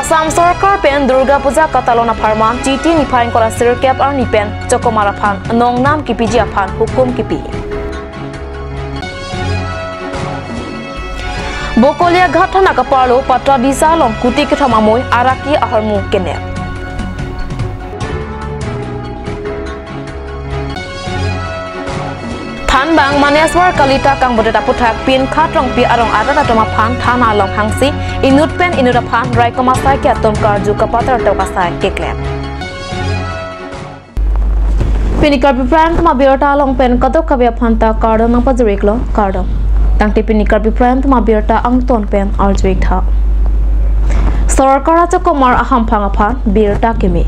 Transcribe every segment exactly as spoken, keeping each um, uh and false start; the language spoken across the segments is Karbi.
Assam Sorkar pen Durga Puja katalon apharman Chiti niphai ingkoi ra sirkep arni pen chokomar aphan nongnam kipiji aphan hukum kipi. Bokolia Ghat thana kaparlo Patradisa along kuti kethom amoi araki ahormu kenep. Thanbang Maneswar Kalita kangbodet aputhak Pinkhat Rongpi arong arat atum aphan thana along hangsi inut pen inut aphan raikom asai ke atum karju kapatar tok asai keklem. Pini Karbi Prime Time abirta along pen kadokave aphan ta kardom nangpajir-iklo, kardom. Tangte pini Karbi Prime Time abirta angton pen arju-ik tha. Sorkar achokomar ahamphang aphan birta kimi.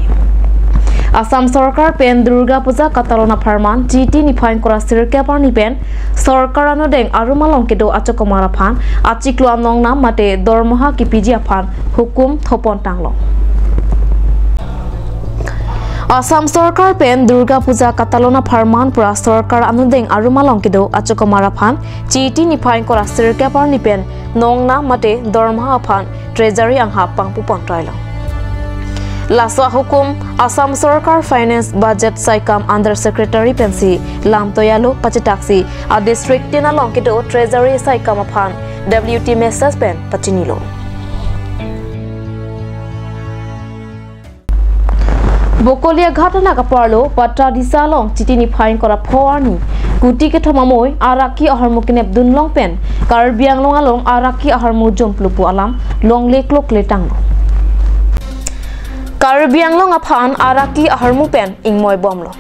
Assam Sorkar pen Durga Puja katalon apharman Chiti niphai ingkoi ra sirkep arni pen Sorkar anodeng arum along kedo achokomar aphan achiklo anongnam mate dormoha kipiji aphan hukum thopon tanglo. Assam Sorkar pen Durga Puja katalon apharman pura Sorkar anodeng arum along kedo achokomar aphan Chiti niphai ingkoi ra sirkep arni pen nongnam mate dormoha aphan Treasury anghap pangpupon trailo. Laso ahukum Assam Sorkar Finance Budget saikam Under Secretary pensi lamtoyalo pachetaksi a district tin along kedo Treasury saikam aphan W T message pen pachinilo. Bokolia Ghat thana kaparlo Patradisa along Chiti niphai ingkoi ra pho arni kuti kethom amoi araki ahormu kenepdun long pen Karbi Anglong along araki ahormu jumplupu alam longle klokle tanglo. Karbi Anglong aphan araki ahormu pen ingmoi bomlo.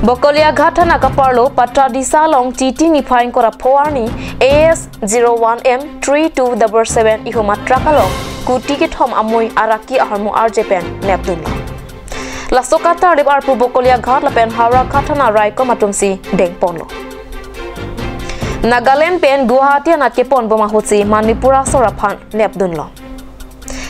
Bokolia Ghat thana kaparlo Patradisa along Chiti niphai ingkoi ra pho arni A S zero one M three two double seven ihuma truck along kuti kethom amoi araki ahormu arje pen nepdunlo. Laso katarlip arpu Bokolia Ghat lapen Howraghat thana raikom atumsi dengponlo. Nagaland pen Guwahati anat keponbom ahutsi Manipur asor aphan nepdunlo.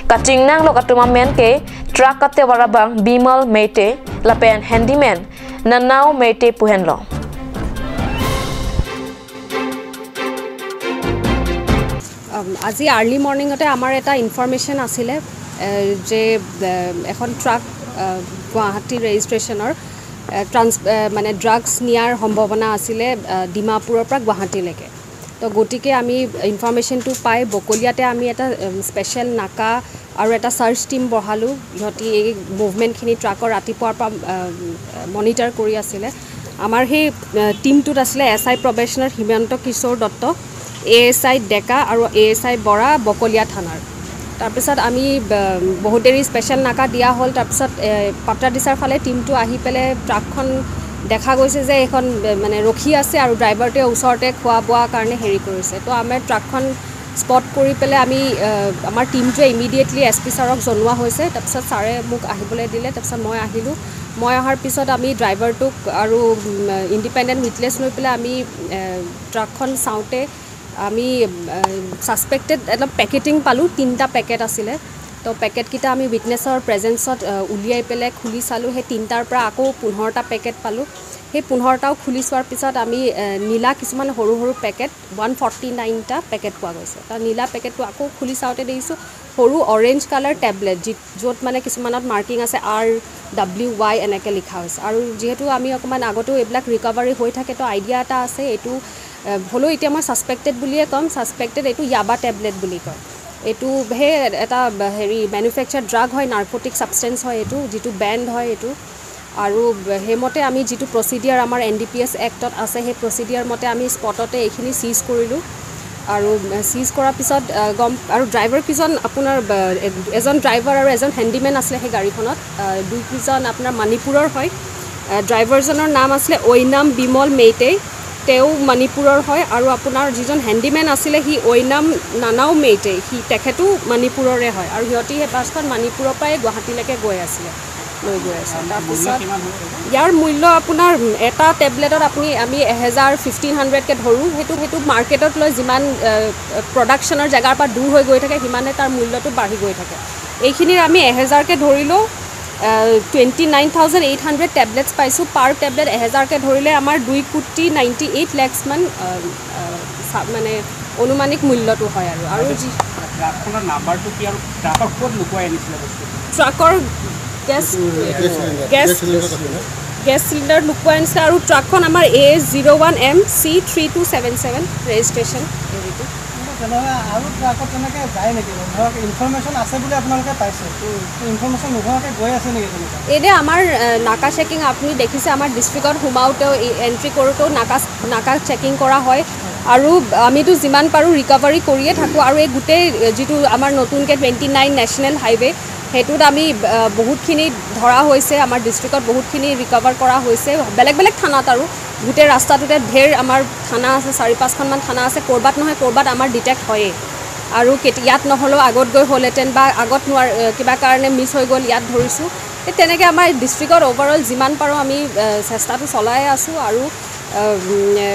Kachingnanglok atum amen ke truck katevar abang Bimal Meite lapen handyman Nanao Meite pu henlo. উম, আজি আৰ্লি মৰ্ণিঙতে আমাৰ এটা ইনফৰমেশ্যন আছিলে, এ, যে, এ, এখন ট্ৰাক, এ, গুৱাহাটী ৰেজিষ্ট্ৰেশ্যনৰ, এ, ট্ৰান্স-, এ, মানে ড্ৰাগছ নিয়াৰ সম্ভাৱনা আছিলে, এ, ডিমাপুৰৰ পৰা গুৱাহাটীলৈকে। তো গতিকে আমি ইনফৰমেশ্যনটো পাই বকলিয়াতে আমি এটা, উম, স্পেচিয়েল নাকা আৰু এটা চাৰ্চ টিম বহালোঁ। সিহঁতি এই মুভমেণ্টখিনি ট্ৰাকৰ ৰাতিপুৱাৰ পৰা, আ, মনিটাৰ কৰি আছিলে। আমাৰ সেই, আ, টিমটোত আছিলে এছ আই প্ৰবেশ্যনাৰ হিমন্ত কিশোৰ দত্ত, এ এছ আই ডেকা আৰু এ এছ আই বৰা বকলীয়া থানাৰ। তাৰপিছত আমি, আ, বহুত দেৰি স্পেচিয়েল নাকা দিয়া হ'ল। তাৰপিছত, এ, পাট্ৰাদিছাৰ ফালে টিমটো আহি পেলাই ট্ৰাকখন দেখা গৈছে যে এইখন, এ, মানে ৰখি আছে আৰু ড্ৰাইভাৰটোৱে ওচৰতে খোৱা বোৱাৰ কাৰণে হেৰি কৰিছে। তো আমাৰ ট্ৰাকখন স্পট কৰি পেলাই আমি, আহ, আমাৰ টিমটোৱে ইমিডিয়েটলি এছ পি ছাৰক জনোৱা হৈছে। তাৰপিছত ছাৰে মোক আহিবলৈ দিলে, তাৰপিছত মই আহিলোঁ। মই অহাৰ পিছত আমি ড্ৰাইভাৰটোক আৰু, উম, ইণ্ডিপেণ্ডেণ্ট উইটনেছ লৈ পেলাই আমি, আহ, ট্ৰাকখন চাওঁতে আমি, আহ, ছাছপেক্টেড এটা পেকেটিং পালোঁ, তিনিটা পেকেট আছিলে। তো পেকেটকেইটা আমি উইটনেছৰ প্ৰেজেন্সত, আহ, উলিয়াই পেলাই খুলি চালোঁ। সেই তিনিটাৰ পৰা আকৌ পোন্ধৰটা পেকেট পালোঁ। সেই পোন্ধৰটাও খুলি চোৱাৰ পিছত আমি, আহ, নীলা কিছুমান সৰু সৰু পেকেট ওৱান ফৰ্টি নাইনটা পেকেট পোৱা গৈছে। তাৰ নীলা পেকেটটো আকৌ খুলি চাওঁতে দেখিছোঁ সৰু অৰেঞ্জ কালাৰ টেবলেট, যি, য'ত মানে কিছুমানত মাৰ্কিং আছে আৰ ডাব্লিউ ৱাই এনেকৈ লিখা হৈছে। আৰু যিহেতু আমি অকণমান আগতেও এইবিলাক ৰিকভাৰী হৈ থাকে, তো আইডিয়া এটা আছে এইটো, এ, হ'লেও এতিয়া মই ছাছপেক্টেড বুলিয়ে ক'ম, ছাছপেক্টেড এইটো য়াবা টেবলেট বুলি কয়। এইটো সেই এটা হেৰি মেনুফেকচাৰ ড্ৰাগ হয়, নাৰ্কটিক ছাবষ্টেঞ্চ হয় এইটো, যিটো বেণ্ড হয় এইটো। আৰু সেইমতে আমি যিটো প্ৰচিডিয়াৰ আমাৰ এন ডি পি এছ এক্টত আছে, সেই প্ৰচিডিয়াৰ মতে আমি স্পটতে এইখিনি চিজ কৰিলোঁ। আৰু চিজ কৰাৰ পিছত, আহ, গম, আৰু ড্ৰাইভাৰকেইজন আপোনাৰ, আহ, এজন ড্ৰাইভাৰ আৰু এজন হেণ্ডিমেন আছিলে সেই গাড়ীখনত। আহ, দুইকেইজন আপোনাৰ মণিপুৰৰ হয়। আহ, ড্ৰাইভাৰজনৰ নাম আছিলে ঐনাম বিমল মেইতেই, তেওঁ মণিপুৰৰ হয়। আৰু আপোনাৰ যিজন হেণ্ডিমেন আছিলে, সি ঐনাম নানাও মেইতেই, সি, তেখেতো মণিপুৰৰে হয়। আৰু সিহঁতি সেই বাছখন মণিপুৰৰ পৰাই গুৱাহাটীলৈকে গৈ আছিলে, লৈ গৈ আছে। তাৰপিছত ইয়াৰ মূল্য আপোনাৰ এটা টেবলেটত আপুনি, আমি এহেজাৰ, ফিফটিন হাণ্ড্ৰেডকৈ ধৰোঁ। সেইটো, সেইটো মাৰ্কেটত লৈ যিমান, আহ, প্ৰডাকশ্যনৰ জেগাৰ পৰা দূৰ হৈ গৈ থাকে, সিমানে তাৰ মূল্যটো বাঢ়ি গৈ থাকে। এইখিনিৰ আমি এহেজাৰকৈ ধৰিলেও, ah, twenty nine thousand eight hundred tablets পাইছোঁ। পাৰ টেবলেট এহেজাৰকৈ ধৰিলে আমাৰ দুই কোটি নাইণ্টি এইট লেক্সমান, আহ, আহ, চা-, মানে অনুমানিক মূল্যটো হয় আৰু। আৰু যি ট্ৰাকখনৰ নাম্বাৰটো কি আৰু ট্ৰাকত ক'ত লুকুৱাই আনিছিলে বস্তু? ট্ৰাকৰ গেছ, গেছ চিলিণ্ডাৰ। গেছ চিলিণ্ডাৰ লুকুৱাই আনিছিলে আৰু ট্ৰাকখন আমাৰ A zero' one M C three two seven seven registration এইটো। কিন্তু তেনেহ'লে আৰু ট্ৰাকত তেনেকে যায় নেকি? ধৰক, ইনফৰমেশ্যন আছে বুলি আপোনালোকে পাইছে। উম। ইনফৰমেশ্যন নোহোৱাকে গৈ আছে নেকি তেনেকুৱা? এনে আমাৰ, এ, নাকা চেকিং আপুনি দেখিছে, আমাৰ ডিষ্ট্ৰিক্টত সোমাওঁতেও, ই এণ্ট্ৰি কৰোঁতেও নাকা, নাকা চেকিং কৰা হয়। আৰু আমিতো যিমান পাৰোঁ ৰিকভাৰী কৰিয়ে থাকোঁ। আৰু এই গোটেই, এ, যিটো আমাৰ নতুনকৈ টুৱেণ্টি নাইন নেশ্যনেল হাইৱে, সেইটোত আমি, এ, বহুতখিনি ধৰা হৈছে, আমাৰ ডিষ্ট্ৰিক্টত বহুতখিনি ৰিকভাৰ কৰা হৈছে, বেলেগ বেলেগ থানাত আৰু গোটেই ৰাস্তাটোতে ঢেৰ আমাৰ থানা আছে, চাৰি পাঁচখনমান থানা আছে, ক'ৰবাত নহয় ক'ৰবাত আমাৰ ডিটেক্ট হয়েই। আৰু কেতি-, ইয়াত নহ'লেও আগত গৈ হ'লহেঁতেন বা আগত নোৱাৰ-, এ, কিবা কাৰণে মিছ হৈ গ'ল, ইয়াত ধৰিছোঁ। এই তেনেকৈ আমাৰ ডিষ্ট্ৰিক্টত অভাৰঅল যিমান পাৰোঁ আমি, এ, চেষ্টাটো চলাই আছোঁ। আৰু, এ, উম, এ,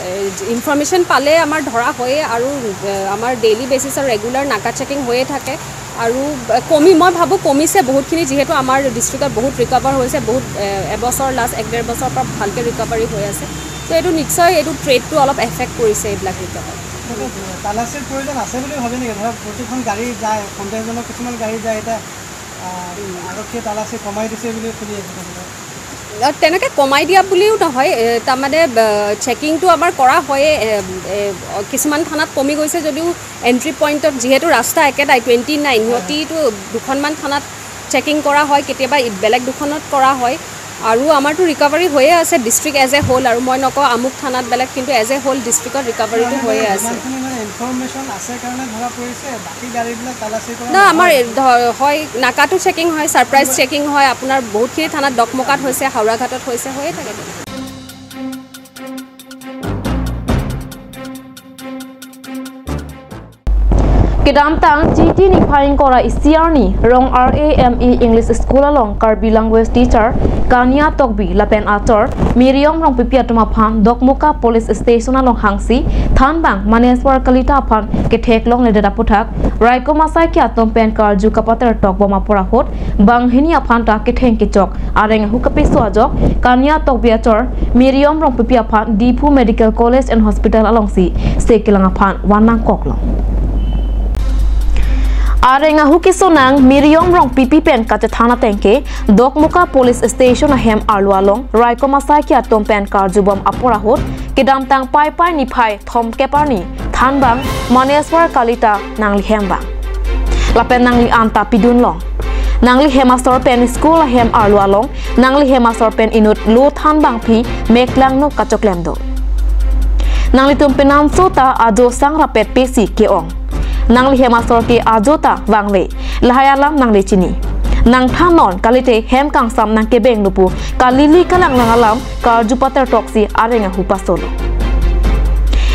এ, ইনফৰমেশ্যন পালে আমাৰ ধৰা হয়েই। আৰু, এ, আমাৰ ডেইলি বেচিছৰ ৰেগুলাৰ নাকা চেকিং হৈয়ে থাকে। আৰু, এ, কমি, মই ভাবোঁ কমিছে বহুতখিনি, যিহেতু আমাৰ ডিষ্ট্ৰিক্টত বহুত ৰিকভাৰ হৈছে, বহুত, এ, এবছৰ, লাষ্ট এক ডেৰ বছৰৰ পৰা ভালকৈ ৰিকভাৰী হৈ আছে। তো এইটো নিশ্চয় এইটো ট্ৰেডটো অলপ এফেক্ট কৰিছে এইবিলাক ৰিকভাৰী। তালাচীৰ প্ৰয়োজন আছে বুলি ভাবে নেকি? ধৰক, প্ৰতিখন গাড়ী যায়, সন্দেহজনক কিছুমান গাড়ী যায়, এতিয়া, আহ, আৰক্ষীয়ে তালাচী কমাই দিছে বুলি শুনি আছোঁ তেখেতৰ। অ, তেনেকে কমাই দিয়া বুলিও নহয়, এ, তাৰমানে, ব-, চেকিংটো আমাৰ কৰা হয়ে, এ, এ, কিছুমান থানাত কমি গৈছে যদিও এণ্ট্ৰি পইণ্টত যিহেতু ৰাস্তা একেটাই, টুৱেণ্টি নাইন, সিহঁতিতো দুখনমান থানাত চেকিং কৰা হয়, কেতিয়াবা ই-, বেলেগ দুখনত কৰা হয়। আৰু আমাৰতো ৰিকভাৰী হৈয়ে আছে ডিষ্ট্ৰিক্ট এজ এ হ'ল, আৰু মই নকওঁ আমুক থানাত বেলেগ, কিন্তু এজ এ হ'ল ডিষ্ট্ৰিক্টত ৰিকভাৰীটো হৈয়ে আছে। যিমানখিনি মানে ইনফৰমেশ্যন আছে কাৰণে ধৰা পৰিছে, বাকী গাড়ীবিলাক তালাচী কৰা না, নহয়। আমাৰ ধৰ-, হয়, নাকাটো চেকিং হয়, ছাৰপ্ৰাইজ চেকিং হয়, আপোনাৰ বহুতখিনি থানাত ডকমকাত হৈছে, হাওৰাঘাটত হৈছে, হৈয়ে থাকে। Kedamtang Chiti niphai ingkoi ra isi arni Rong R A M E English School along Karbi language teacher Kania Tokbi lapen achor Miriam Rongpipi atum aphan Dokmoka Police Station along hangsi thanbang Maneswar Kalita aphan kethek longledet aputhak raikom asaikhi atum pen karju kapater tokbom apor ahut banghini aphan ta ketheng kechok areng ahu kapeso ajok Kania Tokbi achor Miriam Rongpipi aphan Diphu Medical College and Hospital alongsi se kelang aphan van nangkok long. Areng ahu kesonang Miriam Rongpipi pen kachethan ateng ke Dokmoka Police Station ahem arlo along raikom asaikhi atum pen karjubom apor ahut kedamtang Paipai niphai thomkep arni thanbang Maneswar Kalita nanglihemvang. Lapen nangli-an ta pidun long. Nanglihem asor pen school ahem arlo along, nanglihem asor pen inut lo thanbang aphi meklang nok kachoklem do. Nanglitum penanso ta ajo sang rapet pesi ke-ong. Nanglihem asor ke ajo ta vangve. Lahai alam nangli chini. Nangthan non kalite hem kangsam nangkebeng lupu kalili kalanglang alam karju pater toksi areng ahu pasolo.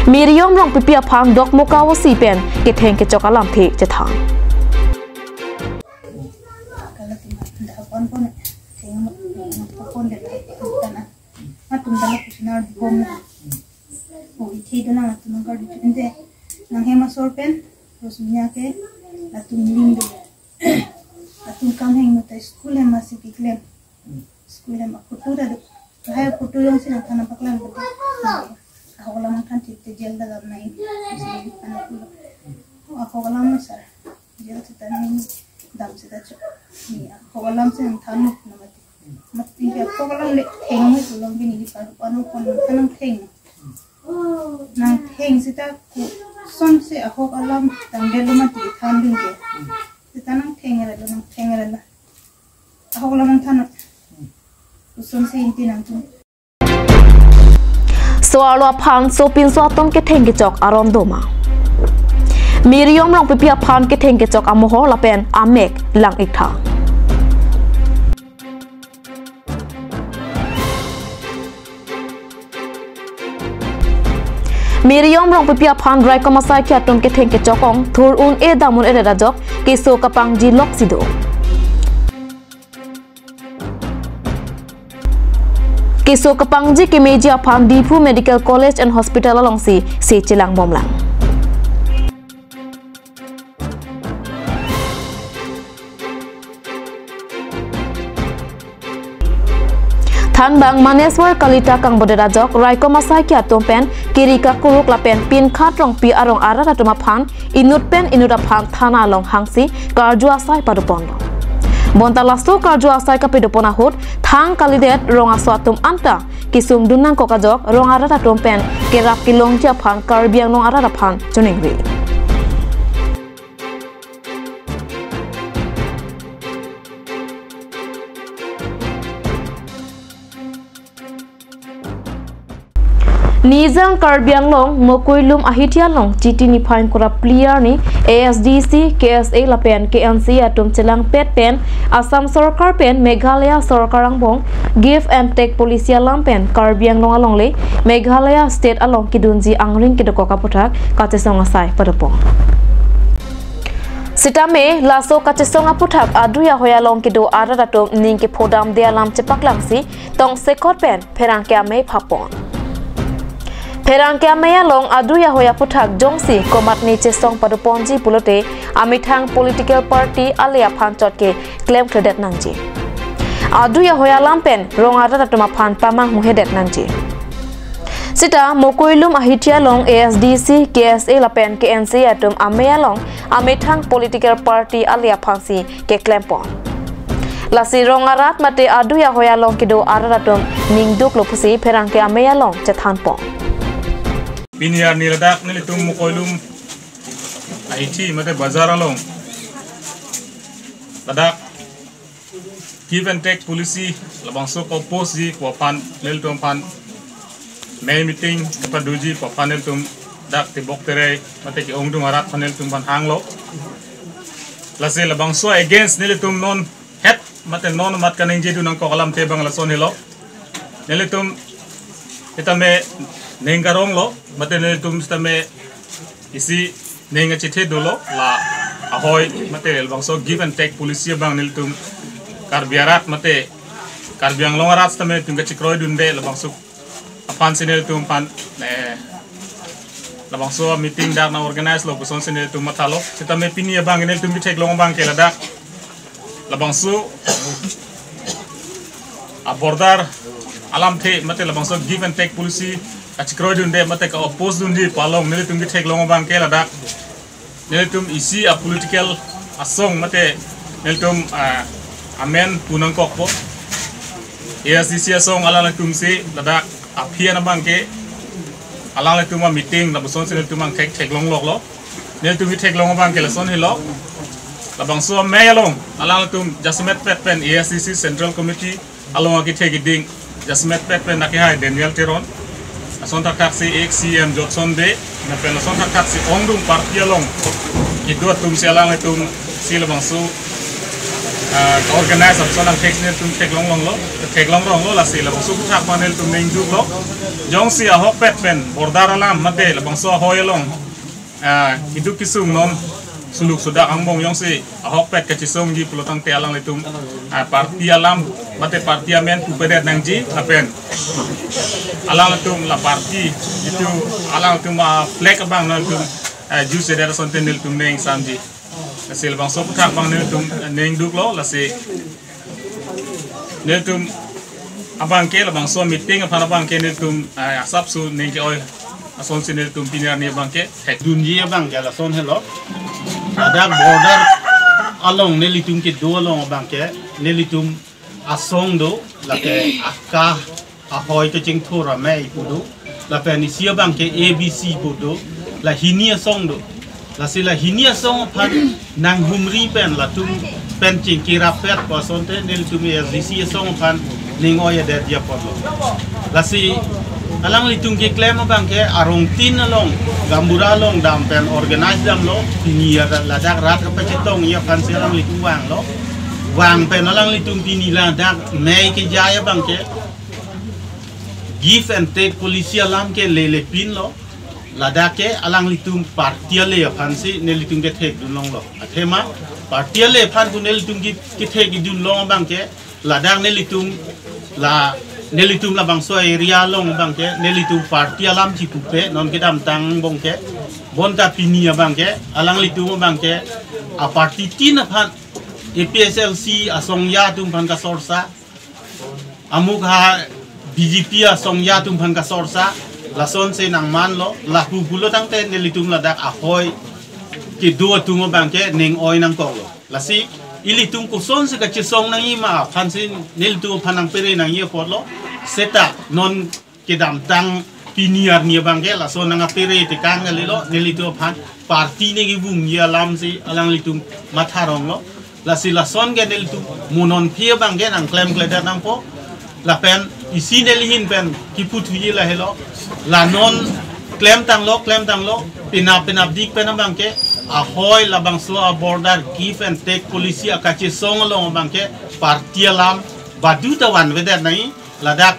Miriam Rongpipi aphan Dokmoka O C pen ketheng kechok alamthe chethan. Atum dalam kusinar di home na. Oh, ithi do nang atum nang karju chinte. Nanghem asor pen, terus minya ke, atum ling do. Atum kam heng mata school hem masih piklem. School hem aku tu dah do. Hai aku tu yang sinang tanam paklan betul. Aku lam kan cipta jail dalam naik. Anak aku. Oh, aku lam sar. Jail seta nang dam seta chok. Ni, ako alam si nangthan namati. Mati ke ako alam le theng mo ko long bini di paru paru kon nangtheng. Nangtheng seta kosonsi ako alam tangdelo mati thandun ke. Seta nangtheng relo, nangtheng relo. Ako alam nangthan. Kosonsi inti nangthan. So-arlo aphan sopinso atum ketheng kechok aron doma. Miriam Rongpipi aphan ketheng kechok amoho lapen amek lang-iktha. Miriam Rongpipi aphan raikom asaikhi atum ketheng kechok ong thur un-e dam un-edet ajok keso kapangji loksi do. Keso kapangji kemeji aphan Diphu Medical College and Hospital alongsi se chelangbomlang. Thanbang Maneswar Kalita kangbodet ajok raikom asaikhi atum pen Kiri Kakuruk lapen Pinkhat Rongpi arong arat atum aphan inut pen inut aphan thana along hangsi karju asai padoponlo. Bonta laso karju asai kapedopon ahut thang kalidet rong aso atum anta kesung dun nangkok ajok rong arat atum pen kerap kelongji aphan Karbi Anglong arat aphan choningri. Nijang Karbi Anglong Mokoilum ahithi along Chiti niphai ingkoi ra phli arni A S D C, K S A lapen K N C A atum chelangpet pen Assam Sorkar pen Meghalaya Sorkar angbong give and take policy alam pen Karbi Anglong alongle Meghalaya State along kedunji angring kedokok aphuthak kachesong asai padopon. Sitame laso kachesong aphuthak adui ahoi along kedo arat atum ning kephodamde alam chepaklangsi tongsekot pen pherangke amei phapon. Pherangke amei along adui ahoi aphuthak jongsi komatne chesong padoponji pulote amethang political party ale aphan chotke klemkledet nangji. Adui ahoi alam pen rong arat atum aphan pamanghuhedet nangji. Sita Mokoilum ahithi along A S D C, K S A lapen K N C A atum amei along amethang political party ale aphansi keklempon. Lasi rong arat mate adui ahoi along kedo arat atum ningduklo pusi pherangke amei along chethanpon. Pini arni ladak nelitum Mokoilum ahithi mate bazar along ladak give and take policy labangso ko-oppose ji pu aphan nelitum aphan mei meeting kepadoji pu aphan nelitum dak tebok terei mate ke-ongdung arat aphan nelitum aphan hanglo. Lasi labangso against nelitum non het mate non mat kaningje dun nangkok alam te bang lason helo. Nelitum sitame ning karonglo mate nelitum sitame isi ning achethe dolo la ahoi mate labangso give and take policy abang nelitum Karbi arat mate Karbi Anglong arat sitame nelitum kachekroi dunde labangso aphansi nelitum aphan, eh, labangso meeting dak nang organize lo pusonsi nelitum mathalo. Sitame pini abang nelitum ketheklong abang ke ladak labangso a-border alamthe mate labangso give and take policy kachekroi dunde mate ka-oppose dunde pu along nelitum ketheklong abang ke ladak nelitum isi a-political asong mate nelitum, ah, amen pu nangkokpo. A S D C asong alanglitumsi ladak aphi an abang ke alanglitum a-meeting labusonsi nelitum angthek theklong loklo. Nelitum ketheklong abang ke lason helo. Labangso amei along alanglitum jasemet pet pen A S D C Central Committee along akethe keding jasemet pet pen akehai Daniel Teron. Lason thakthak si ex C M Jotson Bey, lapen lason thakthak si ongdung party along kedo atumsi alanglitumsi labangso, ah, organize ason angthek si nelitum theklong longlo, theklong ronglo lasi labangso aphuthak abang nelitum ningduklo. Jongsi ahokpet pen border alam mate labangso ahoi along ah, keduk kesung non suluk sudak angbong jongsi ahokpet kachesongji pulotangte alanglitum, ah, party alam mate party amen pupedet nangji lapen alanglitum la party itu alanglitum, ah, flag abang nangtum, ah, juice eder asonte nelitum ning samji. Lasi labangso aphuthak abang nelitum, ah, ningduklo lasi nelitum abang ke labangso meeting aphan abang ke nelitum, ah, asapso ning ke-oi asonsi nelitum pini arni abang ke thekdunji abang ke lason helo. Ladak border along nelitum kedo along abang ke nelitum asong do, lake aka ahoi kechingthur amei pu do, lapen isi abang ke A B C pu do, la hini asong do. Lasi la hini asong aphan nanghumri pen latum pen chingki rapet pu asonte nelitum A S D C asong aphan ning-oi adet diya apotlo. Lasi alanglitum keklem abang ke arong tin along, gaonbura along dam pen organize damlo, pini ya ladak rat kapachetongji aphansi alanglitum vanglo. Vang pen alanglitum pini ladak mei kejai abang ke give and take policy alam ke lele pinlo. Ladak ke alanglitum party ale aphansi nelitum kethekdun longlo. Athema party ale aphan pu nelitum ke, kethekdun long abang ke ladak nelitum la nelitum labangso area along abang ke nelitum party alam chipupe non kedamtang angbong ke bonta pini abang ke alanglitum abang ke a-party tin aphan A P H L C asong ya atum aphan kasorsa, amuk ha B J P asong ya atum aphan kasorsa, Lasonsi nangmanlo, lapu pulo tangte nelitum ladak ahoi kedo atum abangke ning oi nangkoklo. Lasi ilitum kosonsi kachesong nangji ma aphansi nelitum aphan nangpere nangji apotlo. Seta non kedamtang pini arni abangke lason nangpere tekang kalilo, nelitum aphan party nangkevungji alamsi alanglitum matharonglo. Lasi lason ke nelitum mo nonphi abangke nangklemkledet nangpo. Lapen isi neli ahin pen kipu thuji lahelo. La non klemtanglo, klemtanglo, penap penapdik pen abangke ahoi labangso a-border give and take policy akachesong along abangke party alam baduta vanvedet nangji. Ladak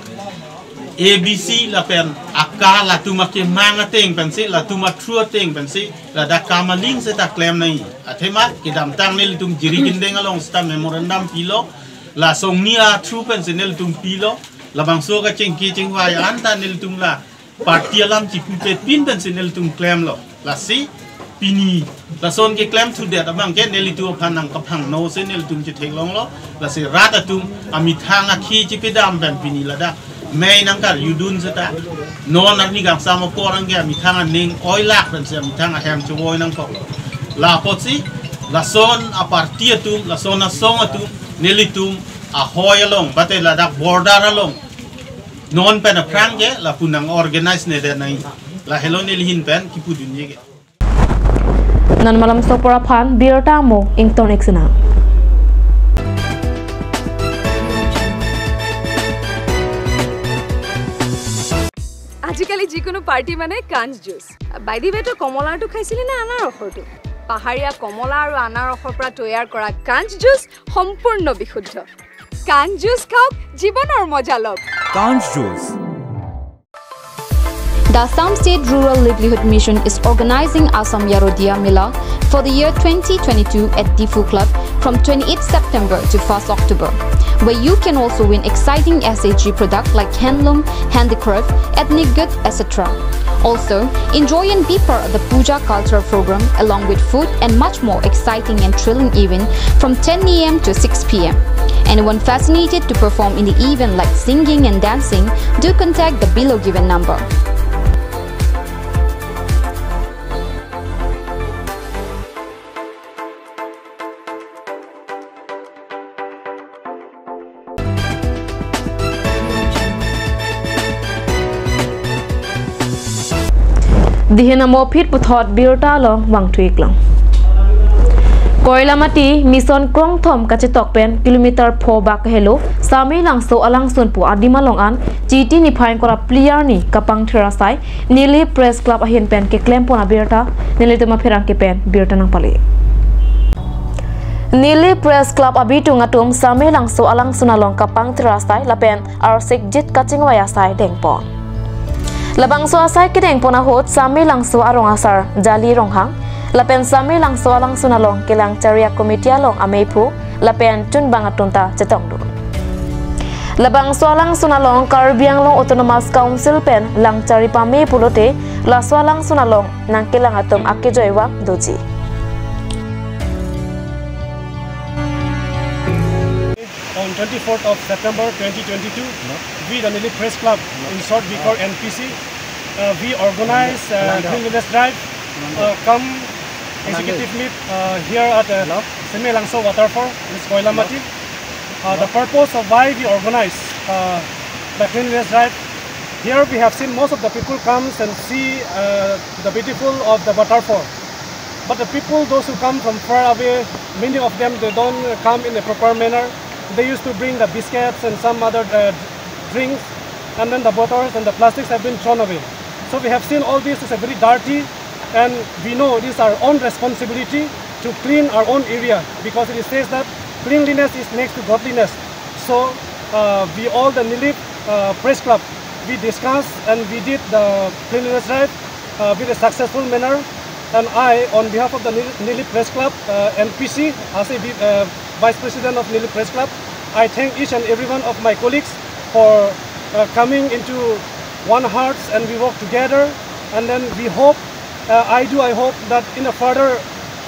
A B C lapen aka latum akemang ateng pensi, latum a-through ateng pensi, ladak kam aling seta klem nangji. Athema kedamtang nelitum Jirikindeng along seta memorandum pilo, la songni a-through pensi nelitum pilo, labangso kachingki chingvai anta nelitum la party alam chipupet pin pensi nelitum klemlo. Lasi pini lason keklem thudet abangke nelitum aphan nangkaphangno si nelitum chetheklonglo. Lasi rat atum amethang akhi chipedam pen pini ladak mei nangkarjudun seta non arni kangsam apor anke amethang aning oilak pensi amethang ahem chevoi nangkoklo. La apotsi lason a-party atum, lason asong atum nelitum ahoi along, bate ladak border along non pen aphrang ke lapu nang-organize nedet nangji. Lahelo neli ahin pen kipudunji ke. Non Malamsopor aphan birta mo ington iksina. আজিকালি যিকোনো পাৰ্টি মানে কাঞ্চ juice. By the ৱে, তই কমলাৰটো খাইছিলি নে আনাৰসৰটো? পাহাৰীয়া কমলা আৰু আনাৰসৰ পৰা তৈয়াৰ কৰা কাঞ্চ জুচ সম্পূৰ্ণ বিশুদ্ধ। কাঞ্চ জুচ খাওক, জীৱনৰ মজা লওক। Kanch Juice. The Assam State Rural Livelihood Mission is organizing Assam Yarodia Mela for the year twenty twenty-two at Diphu Club from twenty-eighth September to first October, where you can also win exciting S H G product like handloom, handicraft, ethnic good, et cetera. Also, enjoy and be part of the Puja cultural program along with food and much more exciting and thrilling event from ten A M to six P M. Anyone fascinated to perform in the event like singing and dancing, do contact the below given number. Dihin amo phit puthot birta along vangthu iklang. Koilamati Mission krongthom kachetok pen kilometer pho bak helo Samelangso alangsun pu adim along an Chiti niphai ingkoi ra phli arni kapangthir asai Nilip Press Club ahin pen keklem pon abirta nelitum apherangke pen birta nangpale. Nilip Press Club abitung atum Samelangso alangsun along kapangthir asai lapen arsikjit kachingvai asai dengpon. Labangso asai kedengpon ahut Samelangso arong asar Jali Ronghang lapen Samelangso alangsun along kelang chari a-committee along amephu lapen chunbang atum ta chetongdun. Labangso alangsun along Karbi Anglong Autonomous Council pen langchari pame pulote laso alangsun along nangkelang atum akejoiwang doji. On twenty-fourth of September twenty twenty-two, we, the Nilip Press Club, in short we call N P C, uh, we organize uh, cleanliness drive, uh, come executive meet uh, here at uh, Samelangso waterfall, this Koilamati. Uh, the purpose of why we organize uh, the cleanliness drive, here we have seen most of the people comes and see uh, the beautiful of the waterfall. But the people, those who come from far away, many of them, they don't come in a proper manner. They used to bring the biscuits and some other uh, drinks, and then the bottles and the plastics have been thrown away. So we have seen all this is a very dirty, and we know it is our own responsibility to clean our own area, because it says that cleanliness is next to godliness. So uh, we all, the Nilip uh, Press Club, we discussed and we did the cleanliness drive uh, with a successful manner. And I, on behalf of the Nil- Nilip Press Club, uh, N P C, as a vi- uh, Vice President of Nilip Press Club, I thank each and every one of my colleagues for uh, coming into one hearts, and we work together. And then we hope, uh, I do, I hope that in a further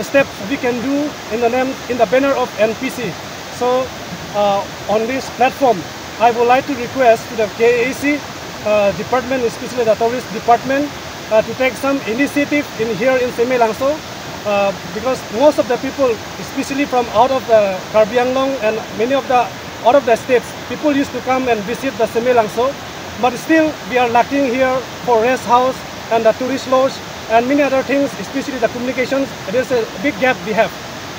steps we can do in the name, in the banner of N P C. So uh, on this platform, I would like to request to the K A A C uh, department, especially the tourist department, uh, to take some initiative in here in Semelangso, uh, because most of the people, especially from out of the Karbi Anglong and many of the out of the states, people used to come and visit the Semelangso, but still we are lacking here for rest house and the tourist lodge and many other things, especially the communications. There's a big gap we have.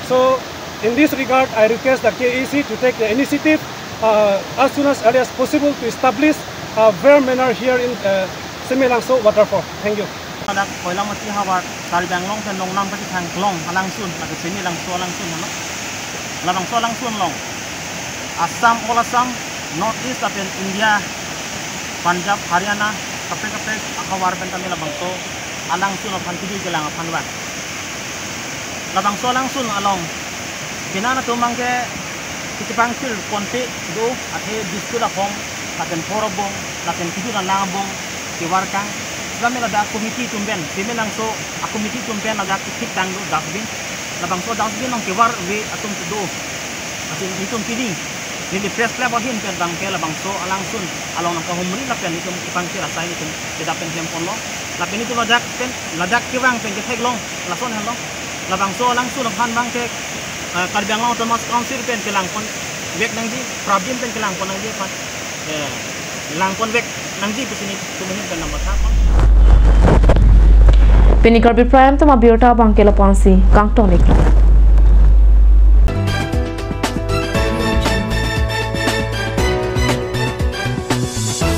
So in this regard, I request the K A C to take the initiative uh, as soon as early as possible to establish a fair manner here in uh, Semelangso waterfall. Thank you. Ladak Koilamati havar Karbi Anglong pen longnam kachethang kelong alangsun, lake Semelangso alangsun hano. Labangso alangsun along Assam, all Assam, North East lapen India, Punjab, Haryana, kaprek kaprek ahavar pen tame labangso alangsun aphan kejui kelang aphan vang. Labangso alangsun along penang atum abangke kachepangthir ponpe do, athe biscuit aphong lapen phor abong lapen kejut alang abong kevarkang. Lame ladak committee atum pen, Semelangso a committee atum pen ladak kethik tang do dustbin. Labangso dustbin along kevar ave atum do. Asin itum pini neli press club ahin pen abangke labangso alangsun along nangkahumri lapen itum kachepangthir asai itum kedap pen klem ponlo. Lapen itum ladak pen, ladak kevang pen ketheklong, lason henlo. Labangso alangsun aphan abangke uh, Karbi Anglong Autonomous Council pen kelang ponvek nangji, Prabin pen kelang pon nangji aphan, eh, lang ponvek nangji pusi nelitum ahin pen nangmatha pon. Pini Karbi Prime Time abirta abangke lapu-ansi kangton-ik.